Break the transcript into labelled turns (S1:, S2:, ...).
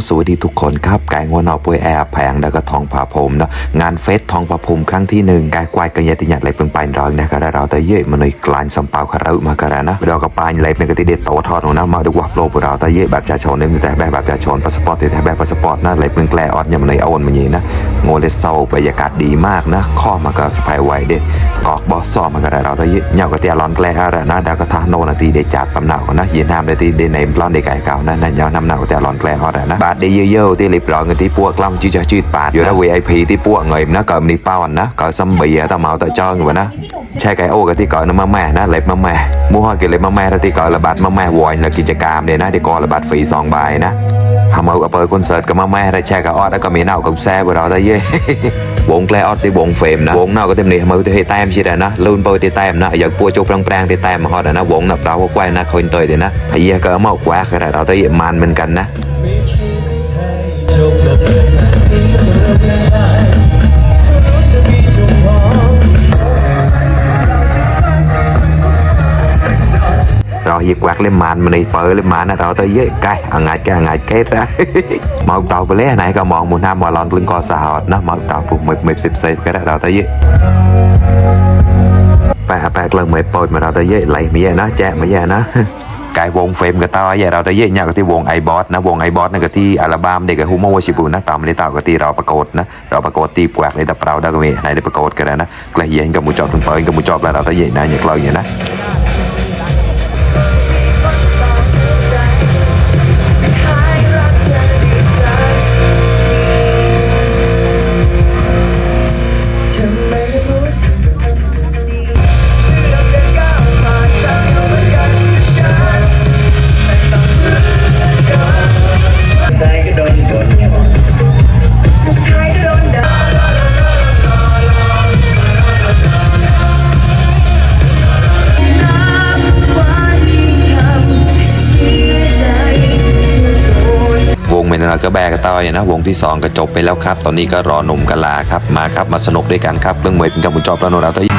S1: สวัสดีทุกคนครับกายงัวนอป่วยแอบแผงแล้วก็ทองผาผมเนาะงานเฟสทองผาผมครั้งที่หนึ่งกายควายกันยาติญาติไหลเปลืองไปร้อยนะครับเราแต่เย่มันในกลายสัมเปาคาราอุมาการนะเราก็ปานไหลเป็นกติเด็ดโตทอดของน้ำมาดูว่าโปรเราแต่เย่แบบจ่าชนเนี่ยแต่แบบจ่าชนพาสปอร์ตแต่แบบพาสปอร์ตนะไหลเปลืองแกลออดเนี่ยมันในเอาวันมันยีนะโงเลเซาบรรยากาศดีมากนะข้อมาก็สบายไวเด็ดกอกบอสซอมาการเราแต่เย่เงากระเตียร้อนแกลอะไรนะดาวกระทะโนนาทีเดจัดปั๊มหนาวนะยีนามได้ทีเดในร้อนเดไก่เก่านั่นยาวนำหนาวกระเตียร้อนแกลอะไรนะบาดได้เยอะๆที่รีบร้อนกันที่พวกล้ำจืดปาดอยู่นะ VIP ที่พวกเงยนะเกิดมีเป้านะเกิดซัมเบียตะเมาตะจอยอยู่นะใช่ไก่โอ้กันที่เกิดน้ำมาแม่นะเล็บมาแม่มู่ห้อกินเล็บมาแม่ที่เกิดระบาดมาแม่วอยและกิจกรรมเนี่ยนะที่ก่อระบาดฟรี2 ใบนะทำเอาเปิดคอนเสิร์ตกับมาแม่ได้แช่กับออดแล้วก็มีเน่ากับแซ่บเราได้เย่วงแกลออดที่วงเฟมนะวงเน่าก็เต็มเลยมือที่ให้แต้มใช่ไหมนะลื่นเปิดที่แต้มนะอยากปัวโจปรังที่แต้มมาฮอดนะวงนับเราก็แกว้นะคนเตยเดี๋ยวนะไอ้เย่ก็เอามาแกว้ขนาดเราได้มันเหมือนกันนะเราหยิบแกวกเล่มมันในเปิดเล่มมันนะเราตัวเยอะไกลงายเกตนะมองเต่าไปเล่ไหนก็มองมุนน้ำมอลอนกลึงกอสาวนะมองเต่าปุ๊บไม่10 ก็ได้เราตัวเยอะแปะเลยไม่เปิดมาเราตัวเยอะไหลไม่แย่นะแจ๊ไม่แย่นะกายวงเฟมกับเต่าไอ้เราตัวเยอะเนี่ยก็ที่วงไอบอสนะวงไอบอสนั่นก็ที่อัลบั้มเด็กกับฮูโมวชิบุนะตามในเต่าก็ที่เราประกฏนะเราประกฏตีแกวกในแต่เราได้ก็มีในได้ประกฏกันนะกระเย็นกับมูจอบถึงเปิดกับมูจอบแล้วเราตัวเยอะนะอย่างเราอย่างนะเราก็แบกกระต่อยนะวงที่2ก็จบไปแล้วครับตอนนี้ก็รอหนุ่มกะลาครับมาครับมาสนุกด้วยกันครับเรื่องเหมยเป็นกับมุจอบแล้วโนราต